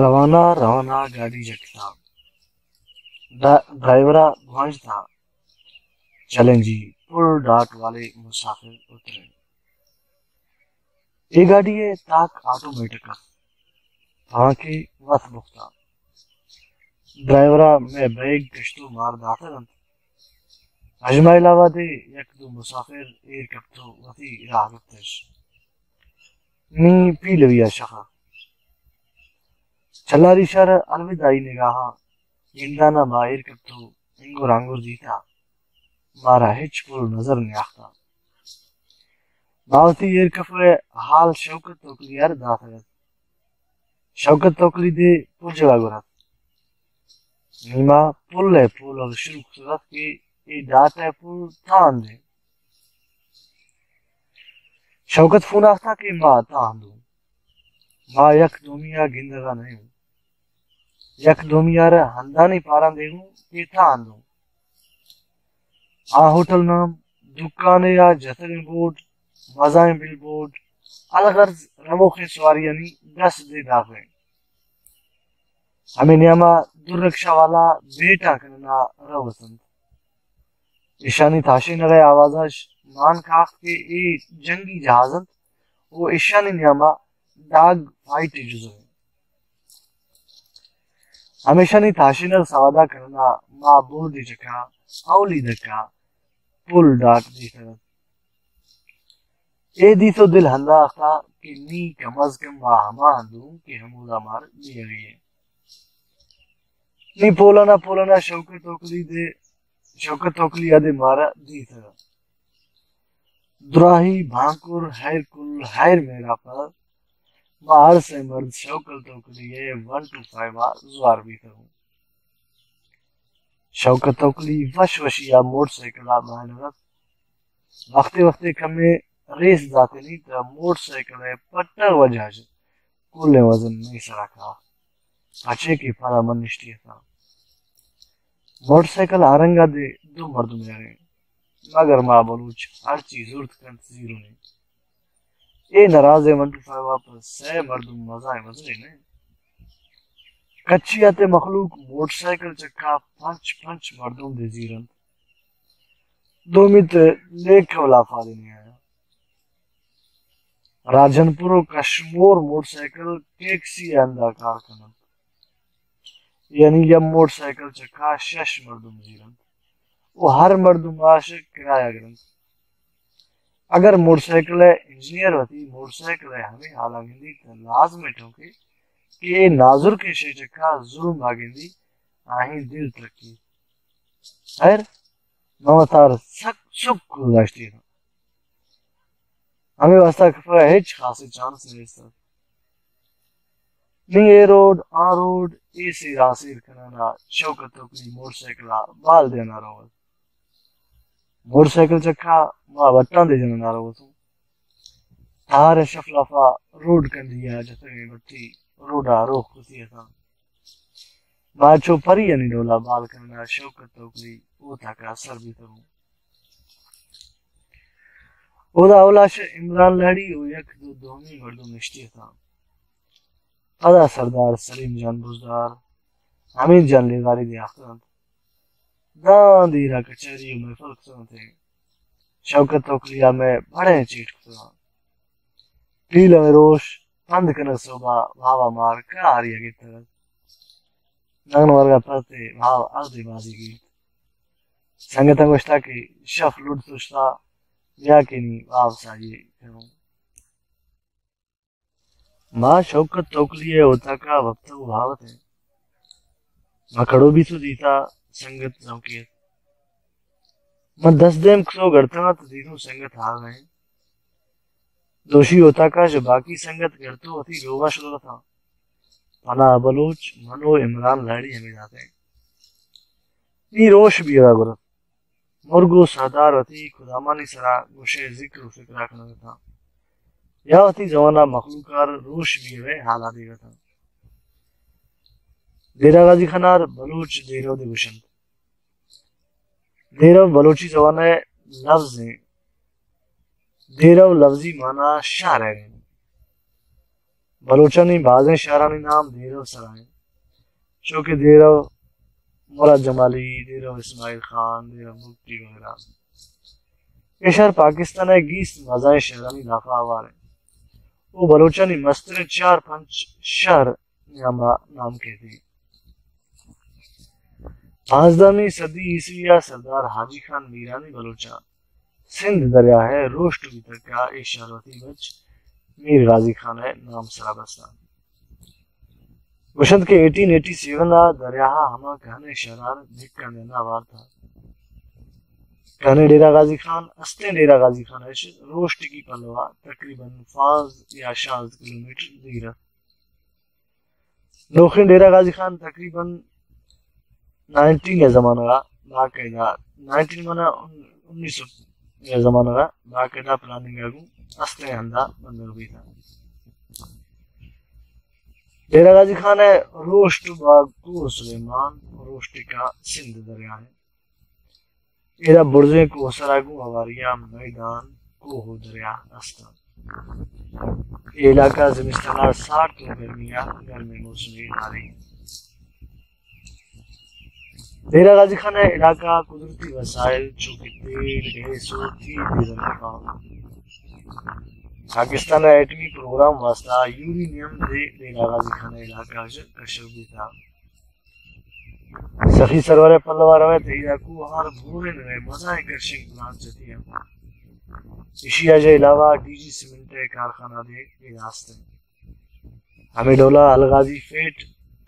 روانہ روانہ گاڑی جکتا، ڈا-، ڈرائیورا بوانجتا، چیلنجی پل ڈاٹ والے مسافر اترے۔ اے گاڑی ءِ تاک آٹومیٹک ات، تانکہ وت بختا۔ ڈرائیورا مئے بیگ کشتو مار داتگ انت۔ اژ ما علاوہ دے یک دو مسافر ایر کپتو وتی راہ گپتش۔ نی پیلوی ءَ شخا۔ چلاری شہر الوداعی نگاہا گندانا ما ایر کپتو انگر آنگر دیتا۔ مارا ہچ پل نظر نیاختا۔ ما وتی ایر کپگ ءِ حال شوکت توکلی ءَ را داتگ ات۔ شوکت توکلی دے پجگا گرت۔ نی ما پل ءِ پولگ شروع کتگ ات کہ اے ڈاٹ ءِ پل تاند انت۔ شوکت فون آختا کہ ما تاند اوں۔ ما یک دومی ءَ گندگا نہ اوں۔ یک دومی ءَ را ہندانی پاراں دیگوں کہ تاند اوں۔ آ ہوٹل نام، دکانے یا جتگیں بورڈ، مزائیں بل بورڈ، الغرض رموخیں سواریانی دست دے داغیں۔ ہمے نیاما دو رکشہ والا بیٹا کننا روت انت۔ ایشانی تاشینگ ءِ آوازاش مان کاخت کہ اے جنگی جہاز انت و ایشانی نیاما ڈاگ فائٹ جزو انت۔ ہمیشانی تاشینگ سودا کننا ما بورڈی چکا اولی دکا پل ڈاٹ دیتگ ات۔ اے دیتو دل ہندا اختا کہ نی کم از کم ما ہما ہندوں کہ ہمودا مار بیگی ہے۔ نی پولانا پولانا شوکت توکلی دے، شوکت توکلی ءَ دے مارا دیتگ۔ دراہی بھانکر ہیر کل ہیر میرا پر ما ہر سے مرد شوکت توکلی ءِ ون ٹو فائیو ءَ زوار بیتگ۔ شوکت توکلی وش وشی ءَ موٹر سائیکل ءَ بہائینگ ات۔ وختے وختے کمے ریس داتنی تہ موٹر سائیکل ءِ پٹگ وجہ اش کلیں وزن مئے سرا کاہت، پچے کہ پدا من نشتی اتاں۔ موٹر سائیکل آرنگا دے دو مردم یاریں، مگر ما بلوچ ہرچی زرت کنت زیرونیں۔ اے نرازیں ون ٹو فائیو ءَ پر سئے مردم مزائیں مزنیں نہ انت۔ کچی ءَ تہ مخلوق موٹر سائیکل چکا پنچ پنچ مردم دے زیرنت۔ دومی تہ لیکہ و لافا دے نیایا۔ راجن پور و کشمور موٹر سائیکل ٹیکسی ءِ ہندا کار کننت۔ یعنی یک موٹر سائیکل چکا شش مردم زیرنت و ہر مردم آش کرایہ گرنت۔ اگر موٹر سائیکل ءِ انجینئر وتی موٹر سائیکل ءِ ہمے حالا گندی تہ لازم ٹوکے کہ اے نازرکیں شے چکا ظلم ءَ گندی آہی دل ترکی۔ خیر، من وتار سک سک گزاشتی۔ ہمے واسطہ کفا ہچ خاصیں چانس نیست۔ نی اے روڈ، آ روڈ، اے سیر آ سیر کنانا شوکت توکلی موٹر سائیکل ءَ بال دینا روت۔ موٹر سائیکل چکا ما بٹاں دے جنانا روتوں۔ تہار شفلافا روڈ کندی ءَ جتگیں بٹی روڈ ءَ روخ کتی اتاں۔ ما چو پری انی ڈولا بال کنانا شوکت توکلی او تاکا سر بیتگوں۔ اودا اولاش عمران لہڑی و یک دو دومی مردم نشتی اتاں۔ پدا سردار سلیم جان بزدار، حمید جان لیواری دے آختنت۔ داں دیرا کچہری و محفل کتنت۔ شوکت توکلیا مئے بڑیں چیٹ کتنت۔ پیلمیں روش پند کنگ سوبا بھاوا مار کاریا گپتگ ات۔ نان ورگا پرتے بھاو اردے بازی گیت۔ سنگتاں گوشتا کہ شف لڈ سشتا، بیا کہ نی بھاو ساجی کنوں۔ ما شوکت توکلی ءِ اوتاکا وپتگ و بھاوت ایں۔ ما کڑو بیت و دیتا سنگت زوکی ات۔ من دست دیم کتو گڑتاں تو دیتوں سنگت ہاغ ایں۔ دوشی اوتاکا چہ باقی سنگت گڑتو وتی لوگا شتگ اتاں۔ پناہ بلوچ، من و عمران لہڑی ہمے دات ایں۔ نی روش بیگا گرت۔ مرگ و ساہدار وتی کدامانی سرا گوشئے ذکر و فکرا کنگ اتاں۔ یا وتی زمانا مخلوقار روش بیگئے حالا دیگ اتاں۔ دیرہ غازی خانار بلوچ دیرو دے گوشنت۔ دیرو بلوچی زبانئے لفظ ایں۔ دیرو لفظی مانا شہر ایں۔ بلوچانی بازیں شہرانی نام دیرو سرا انت، چو کہ دیرو مراد جمالی، دیرو اسماعیل خان، دیرو بگٹی وغیرہ۔ اے شہر پاکستان ءِ گیست مزائیں شہرانی لافا ہوار انت۔ او بلوچانی مستریں چار پنچ شہر نیاما نام کیتی۔ پانزدہمی صدی عیسوی ءَ سردار حاجی خان میرانی بلوچاں سندھ دریا ءِ روشٹ بیتگ کہ اے شہر وتی بچ میر غازی خان ءِ نام سرا بستاں۔ گوشنت کہ ایٹین ایٹی سیون ءَ دریا ءَ ہما کہنیں شہرار دکاں دینا وارتا۔ کہنیں ڈیرہ غازی خان، استیں ڈیرہ غازی خان اش روشٹگی پلوا تقریباً پانزدہ یا شانزدہ کلومیٹر دیر ات۔ نوخیں ڈیرہ غازی خان تقریباً نائنٹین ءِ زمانگ ءَ باقاعدہ، نائنٹین مانا انیس سو ءِ زمانگ ءَ باقاعدہ پلاننگ ءَ گوں استیں ہندا بندگ بیتا۔ ڈیرہ غازی خان ءِ روشٹ با کوہ سلیمان، روشٹکا سندھ دریا ءَ۔ ایرا برزیں کوہ سرا گوں ہواریا میدان، کوہ و دریا استاں۔ اے علاقہ زمستانا سارت و گرمیا گرمیں موسمی ہاری۔ ڈیرہ غازی خان ءِ علاقہ قدرتی وسائل چوکہ تیل، گیس و تیر دیدن لگا۔ پاکستان ءِ ایٹمی پروگرام واسطہ یورینیم دے ڈیرہ غازی خان ءِ علاقہ اش کشگ بیتا۔ سخی سرور ءِ پلوا روئے تہ ایرا کوہ ہار بورینگ ءِ مزائیں کرشنگ پلانٹ جتی انت۔ ایشی ءَ علاوہ ڈی جی سیمنٹ ءِ کارخانہ دے ایرا است انت۔ ہمے ڈولا الغازی فیٹ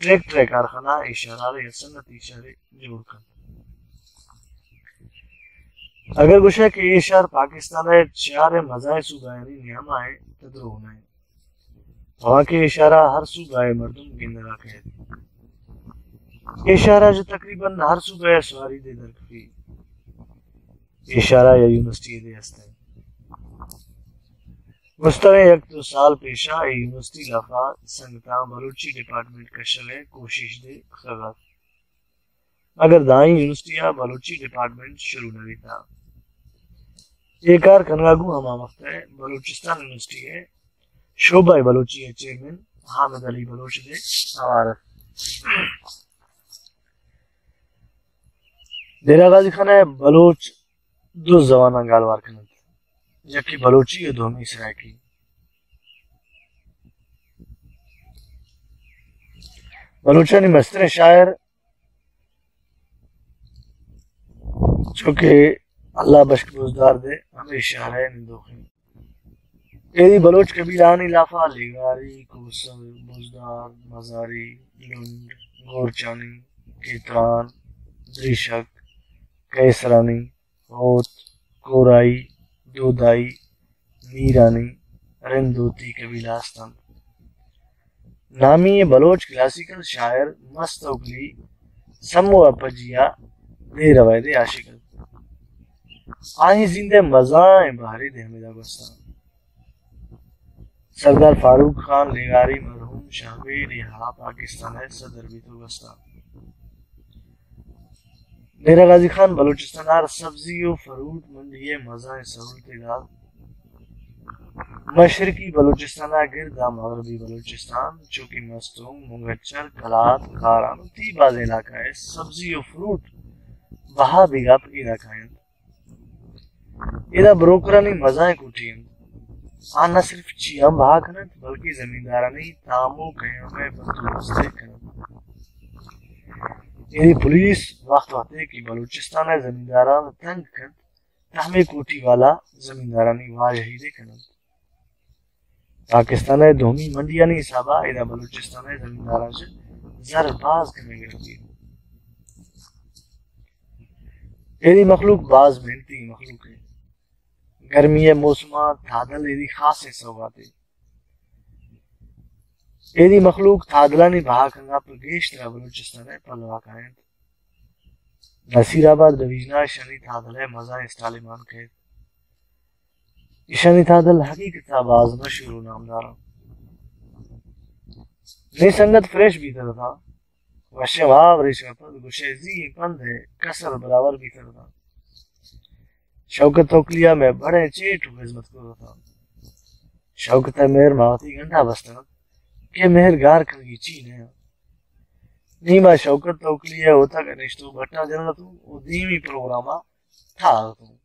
ٹریکٹر ءِ کارخانہ اے شہر ءَ یک صنعتی شہرے جوڑ کنت۔ اگر گوشے کہ اے شہر پاکستان ءِ چاریں مزائیں صوبہ یعنی نیاما ءِ تہ دروہ نہ انت۔ ہما کہ اے شہر ءَ ہر صوبہ ءِ مردم گندگا کئیت۔ اے شہر ءَ چہ تقریباً ہر صوبہ ءِ سواری دے درکفی۔ اے شہر ءَ یا یونیورسٹی دے است انت۔ گوستگیں یک دو سال پیشا اے یونیورسٹی لافا سنگتاں بلوچی ڈپارٹمنٹ کشگ ءِ کوشش دے کتگ ات۔ مگر دائیں یونیورسٹی ءَ بلوچی ڈپارٹمنٹ شروع نہ بیتا۔ اے کار کنگا گوں ہما وقت ءَ بلوچستان یونیورسٹی ءِ شعبہ بلوچی ءِ چیئرمین حامد علی بلوچ دے ہوار ات۔ ڈیرہ غازی خان ءَ بلوچ دو زباناں گالوار کننت، یکے بلوچی و دومی سرائیکی۔ بلوچانی مستریں شاعر چوکہ اللہ بشک بزدار دے ہمے شہر ءِ نندوخیں۔ ایدی بلوچ قبیلہانی لافا لیگاری، کوسر، بزدار، مزاری، لنڈ، گورچانی، کیتران، دریشک، قیصرانی، ہوت، کورائی، دودائی، میرانی، رندوتی قبیلہ است انت۔ نامی بلوچ کلاسیکل شاعر مست اوکلی سمو ءِ پجیا دے روئے دے عاشق انت۔ آئی زند ءِ مزائیں بہرے دے ہمیدا گوستاں۔ سردار فاروق خان لیگاری مرحوم شہمیر ءِ ہا پاکستان ءِ صدر بیت و گوستاں۔ ڈیرہ غازی خان بلوچستان ءَ سبزی و فروٹ منڈی ءِ مزائیں سہولتے دات۔ مشرقی بلوچستان ءَ گرد ءَ مغربی بلوچستان، چوکہ مستونگ، منگچر، کلات، کاران و تی بازیں علاقہ ءِ سبزی و فروٹ بہا بیگا پہ ایرا کاینت۔ ادا بروکرانی مزائیں کوٹی انت۔ آ نہ صرف چیاں بہا کننت، بلکہ زمیندارانی تام و قیام ءِ بندوبست ءَ کننت۔ یعنی پولیس وقت وقتے کہ بلوچستان ءِ زمینداراں تنگ کنت، تہ ہمے کوٹی والا زمیندارانی واجہی دے کننت۔ پاکستان ءِ دومی منڈیانی حسابا ادا بلوچستان ءِ زمینداراں چہ زر باز کمے گرگ بیت۔ ایدی مخلوق باز محنتی مخلوق ہے۔ گرمی ءِ موسما تھادل ایدی خاصیں سوغاتے۔ ایدی مخلوق تھادلانی بہا کنگا پہ گیشترا بلوچستان ءِ پلوا کاینت۔ نصیر آباد ڈویژن ءَ اشانی تھادل ءِ مزائیں اسٹالے مان کئیت۔ اشانی تھادل حقیقت ءَ باز مشہور و نامدار انت۔ نی سنگت فریش بیتگ اتاں۔ وشیں واب ریچگ ءَ پد گوشئے زی پند ءِ کسر برابر بیتگ اتاں۔ شوکت توکلی ءَ مئے بڑیں چیٹ و ہزمت کتگ اتاں۔ شوکت ءِ مہر ما وتی گنڈا بستگ ات۔ کہ مہر گار کنگی چی نہ۔ نی ما شوکت توکلی ءِ اوتاک ءَ نشتوں، بٹاں جنگ اتوں ءُ دیمی پروگرام ءَ تھا اتوں۔